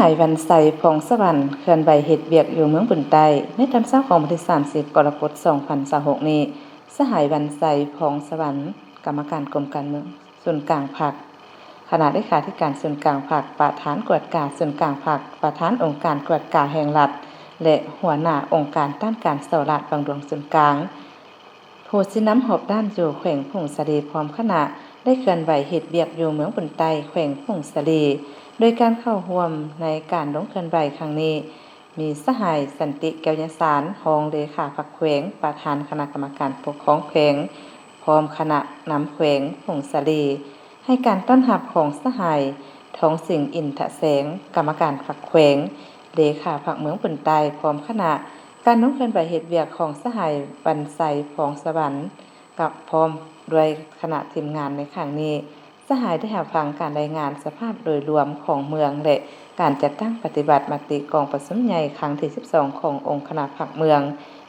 ຫາຍ ວັນໄຊ ພອງສະຫວັນ ເຄື່ອນໄຫວເຮັດວຽກຢູ່ເມືອງບຸນໃຕ້. ໃນຕອນເຊົ້າຂອງວັນທີສາມສິບ ກໍລະກົດ ສອງພັນຊາວຫົກນີ້, ສະຫາຍ ວັນໄຊ ພອງສະຫວັນ ກຳມະການກົມການເມືອງສູນກາງພັກ, ຄະນະເລຂາທິການສູນກາງພັກ, ປະທານກວດກາສູນກາງພັກ, ປະທານອົງການກວດກາແຫ່ງລັດ ແລະ ຫົວໜ້າອົງການຕ້ານການສໍ້ລາດບັງຫຼວງສູນກາງ, ຜູ້ຊີ້ນຳຮອບດ້ານຢູ່ແຂວງຜົ້ງສາລີ ພ້ອມຄະນະ ໄດ້ເຄື່ອນໄຫວເຮັດວຽກຢູ່ເມືອງບຸນໃຕ້ ແຂວງຜົ້ງສາລີ. ໂດຍການເຂົ້າຮ່ວມໃນການລົງເຄື່ອນໄຫວຄັ້ງນີ້ ມີສະຫາຍ ສັນຕິ ແກ້ວຍະສານ ຮອງເລຂາພັກແຂວງ, ປະທານຄະນະກຳມະການປົກຄອງແຂວງ, ພ້ອມຄະນະນຳແຂວງຜົ້ງສາລີ, ໃຫ້ການຕ້ອນຮັບຂອງສະຫາຍ ທອງສິງ ອິນທະແສງ ກຳມະການພັກແຂວງ, ເລຂາພັກເມືອງບຸນໃຕ້ ພ້ອມຄະນະ. ການລົງເຄື່ອນໄຫວເຮັດວຽກຂອງສະຫາຍ ວັນໄຊ ພອງສະຫວັນ ກັບພ້ອມດ້ວຍຄະນະທີມງານໃນຄັ້ງນີ້, ສະຫາຍໄດ້ຮັບຟັງການລາຍງານສະພາບໂດຍລວມຂອງເມືອງ ແລະ ການຈັດຕັ້ງປະຕິບັດມະຕິກອງປະຊຸມໃຫຍ່ຄັ້ງທີສິບສອງ ຂອງອົງຄະນະພັກເມືອງ,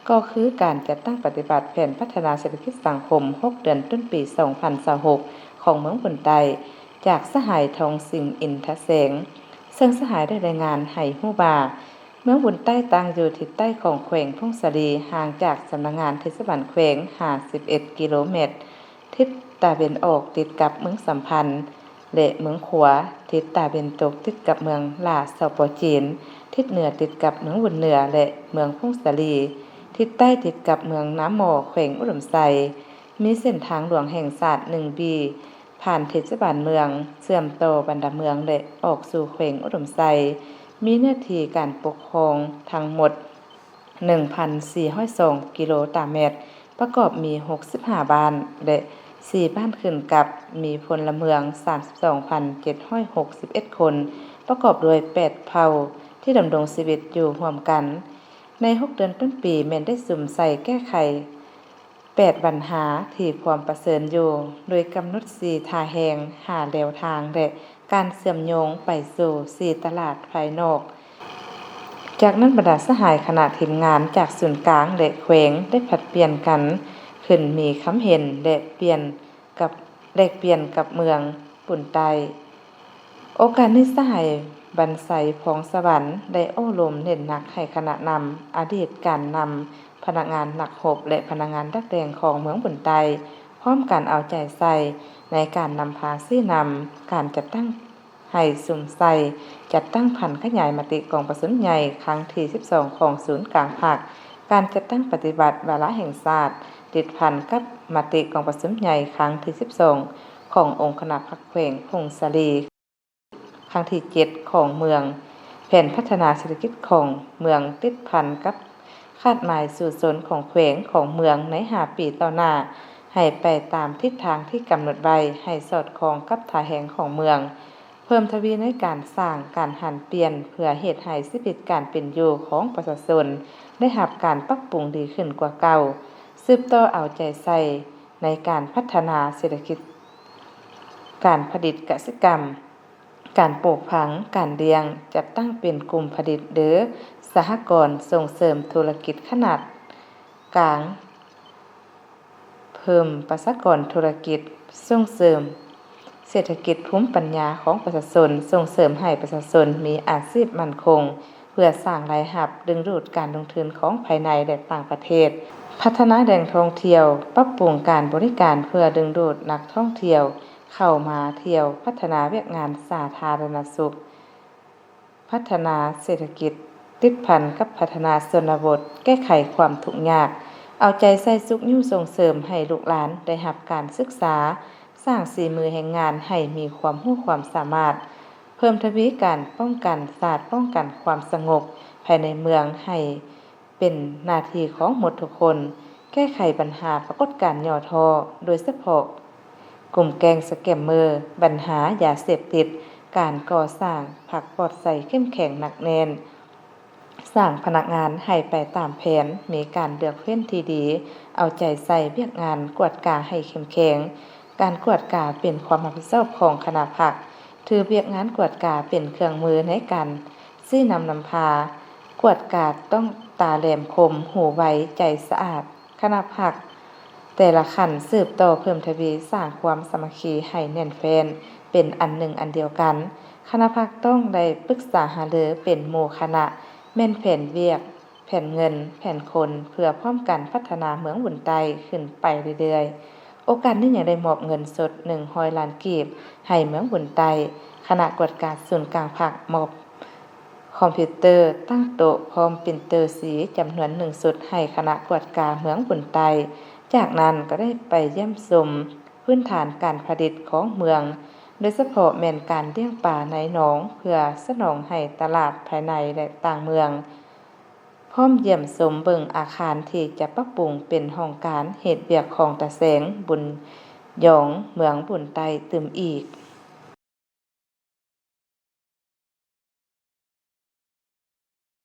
ກໍຄືການຈັດຕັ້ງປະຕິບັດແຜນພັດທະນາເສດຖະກິດສັງຄົມ ຫົກເດືອນຕົ້ນປີ ສອງພັນຊາວຫົກ ຂອງເມືອງບຸນໃຕ້ ຈາກສະຫາຍ ທອງສິງ ອິນທະແສງ, ເຊິ່ງສະຫາຍໄດ້ລາຍງານໃຫ້ຮູ້ວ່າ ເມືອງບຸນໃຕ້ຕັ້ງຢູ່ທິດໃຕ້ຂອງແຂວງຜົ້ງສາລີ, ຫ່າງຈາກສຳນັກງານເທດສະບານແຂວງ ຫ້າສິບເອັດ ກິໂລແມັດ, ທິດຕາເວັນອອກຕິດກັບເມືອງສຳພັນ ແລະ ເມືອງຂວາ, ທິດຕາເວັນຕົກຕິດກັບເມືອງຫຼ້າ ສປ ຈີນ, ທິດເໜືອຕິດກັບເມືອງບຸນເໜືອ ແລະ ເມືອງຜົ້ງສາລີ, ທິດໃຕ້ຕິດກັບເມືອງນາໝໍ້ ແຂວງອຸດົມໄຊ. ມີເສັ້ນທາງຫຼວງແຫ່ງຊາດ ໜຶ່ງ ບີ ຜ່ານເທດສະບານເມືອງ, ເຊື່ອມຕໍ່ບັນດາເມືອງ ແລະ ອອກສູ່ແຂວງອຸດົມໄຊ, ມີເນື້ອທີ່ການປົກຄອງທັງໝົດ ໜຶ່ງພັນສີ່ຮ້ອຍສອງ ກິໂລຕາແມັດ, ປະກອບມີ ຫົກສິບຫ້າ ບ້ານ ແລະ ສີ່ ບ້ານຂຶ້ນກັບ, ມີພົນລະເມືອງ ສາມສິບສອງພັນເຈັດຮ້ອຍຫົກສິບເອັດ ຄົນ, ປະກອບດ້ວຍ ແປດ ເຜົ່າ ທີ່ດຳລົງຊີວິດຢູ່ຮ່ວມກັນ. ໃນ ຫົກ ເດືອນຕົ້ນປີ ແມ່ນໄດ້ສຸມໃສ່ແກ້ໄຂ ແປດ ບັນຫາທີ່ພວມປະເຊີນຢູ່, ໂດຍກຳນົດ ສີ່ ທ່າແຮງ, ຫ້າ ແລວທາງ ແລະ ການເຊື່ອມໂຍງໄປສູ່ ສີ່ ຕະຫຼາດພາຍນອກ. ຈາກນັ້ນ ບັນດາສະຫາຍຄະນະທີມງານຈາກສູນກາງ ແລະ ແຂວງ ໄດ້ຜັດປ່ຽນກັນຂຶ້ນມີຄຳເຫັນ ແລະ ປ່ຽນກັບ ແລກປ່ຽນກັບເມືອງບຸນໃຕ້. ໂອກາດນີ້ ສະຫາຍ ວັນໄຊ ພອງສະຫວັນ ໄດ້ໂອ້ລົມເນັ້ນໜັກໃຫ້ຄະນະນຳ, ອະດີດການນຳ, ພະນັກງານນັກຮົບ ແລະ ພະນັກງານດັກແດ່ງຂອງເມືອງບຸນໃຕ້ ພ້ອມກັນເອົາໃຈໃສ່ໃນການນຳພາຊີ້ນຳ, ການຈັດຕັ້ງໃຫ້ສຸມໃສ່, ຈັດຕັ້ງຜັນຂະຫຍາຍມະຕິກອງປະຊຸມໃຫຍ່ຄັ້ງທີສິບສອງ ຂອງສູນກາງພັກ, ການຈັດຕັ້ງປະຕິບັດວາລະແຫ່ງຊາດ ຕິດພັນກັບມະຕິກອງປະຊຸມໃຫຍ່ຄັ້ງທີສິບສອງ ຂອງອົງຄະນະພັກແຂວງຜົ້ງສາລີ ຄັ້ງທີເຈັດ ຂອງເມືອງ, ແຜນພັດທະນາເສດຖະກິດຂອງເມືອງ ຕິດພັນກັບຄາດໝາຍສູ້ຊົນຂອງແຂວງ, ຂອງເມືອງໃນຫ້າປີຕໍ່ໜ້າ ໃຫ້ໄປຕາມທິດທາງທີ່ກຳນົດໄວ້, ໃຫ້ສອດຄ່ອງກັບທ່າແຮງຂອງເມືອງ, ເພີ່ມທະວີໃນການສ້າງການຫັນປ່ຽນ ເພື່ອເຮັດໃຫ້ຊີວິດການເປັນຢູ່ຂອງປະຊາຊົນໄດ້ຮັບການປັບປຸງດີຂຶ້ນກວ່າເກົ່າ, ສືບຕໍ່ເອົາໃຈໃສ່ ໃນການພັດທະນາເສດຖະກິດ, ການຜະລິດກະສິກຳ, ການປູກຝັງ, ການລ້ຽງ, ຈັດຕັ້ງເປັນກຸ່ມຜະລິດ ຫຼື ສະຫະກອນ, ສົ່ງເສີມທຸລະກິດຂະໜາດກາງ, ເພີ່ມປະຊາກອນທຸລະກິດ, ສົ່ງເສີມເສດຖະກິດພູມປັນຍາຂອງປະຊາຊົນ, ສົ່ງເສີມໃຫ້ປະຊາຊົນມີອາຊີບໝັ້ນຄົງ ເພື່ອສ້າງລາຍຮັບ, ດຶງດູດການລົງທຶນຂອງພາຍໃນ ແລະ ຕ່າງປະເທດ, ພັດທະນາແຫຼ່ງທ່ອງທ່ຽວ, ປັບປຸງການບໍລິການເພື່ອດຶງດູດນັກທ່ອງທ່ຽວເຂົ້າມາທ່ຽວ, ພັດທະນາວຽກງານສາທາລະນະສຸກ, ພັດທະນາເສດຖະກິດ, ຕິດພັນກັບພັດທະນາຊົນນະບົດ, ແກ້ໄຂຄວາມທຸກຍາກ, ເອົາໃຈໃສ່ຊຸກຍູ້ສົ່ງເສີມໃຫ້ລູກຫຼານໄດ້ຮັບການສຶກສາ, ສ້າງສີມືແຮງງານໃຫ້ມີຄວາມຮູ້ຄວາມສາມາດ, ເພີ່ມທະວີການປ້ອງກັນຊາດ, ປ້ອງກັນຄວາມສະຫງົບພາຍໃນເມືອງໃຫ້ເປັນໜ້າທີ່ຂອງໝົດທຸກຄົນ, ແກ້ໄຂບັນຫາປາກົດການຫຍໍ້ທໍ້, ໂດຍສະເພາະກຸ່ມແກ້ງສະແກມເມີ, ບັນຫາຢາເສບຕິດ, ການກໍ່ສ້າງພັກປອດໃສເຂັ້ມແຂງໜັກແໜ້ນ, ສ້າງພະນັກງານໃຫ້ໄປຕາມແຜນ, ມີການເລືອກເວັ້ນທີ່ດີ, ເອົາໃຈໃສ່ວຽກງານກວດກາໃຫ້ເຂັ້ມແຂງ, ການກວດກາເປັນຄວາມຮັບຜິດຊອບຂອງຄະນະພັກ, ຖືວຽກງານກວດກາເປັນເຄື່ອງມືໃນການຊີ້ນຳນຳພາ, ກວດກາຕ້ອງຕາແຫຼມຄົມ, ຫູໄວ, ໃຈສະອາດ, ຄະນະພັກແຕ່ລະຂັ້ນສືບຕໍ່ເພີ່ມທະວີສ້າງຄວາມສາມັກຄີໃຫ້ແໜ້ນແຟ້ນເປັນອັນໜຶ່ງອັນດຽວກັນ, ຄະນະພັກຕ້ອງໄດ້ປຶກສາຫາລືເປັນໝູ່ຄະນະ ແມ່ນແຜນວຽກ, ແຜນເງິນ, ແຜນຄົນ ເພື່ອພ້ອມກັນພັດທະນາເມືອງບຸນໃຕ້ຂຶ້ນໄປເລື້ອຍໆ. ໂອກາດນີ້ຍັງໄດ້ມອບເງິນສົດໜຶ່ງຮ້ອຍລ້ານກີບໃຫ້ເມືອງບຸນໃຕ້, ຄະນະກວດກາສູນກາງພັກມອບຄອມພິວເຕີ, ຕັ້ງໂຕະພ້ອມປຣິນເຕີສີຈຳນວນໜຶ່ງຊຸດໃຫ້ຄະນະກວດກາເມືອງບຸນໃຕ້. ຈາກນັ້ນກໍໄດ້ໄປຢ້ຽມຊົມພື້ນຖານການຜະລິດຂອງເມືອງ, ໂດຍສະເພາະແມ່ນການລ້ຽງປາໃນໜອງ ເພື່ອສະໜອງໃຫ້ຕະຫຼາດພາຍໃນ ແລະ ຕ່າງເມືອງ, ພ້ອມຢ້ຽມຊົມເບິ່ງອາຄານທີ່ຈະປັບປຸງເປັນຫ້ອງການເຮັດວຽກຂອງຕາແສງບຸນຢອງເມືອງບຸນໃຕ້ຕື່ມອີກ.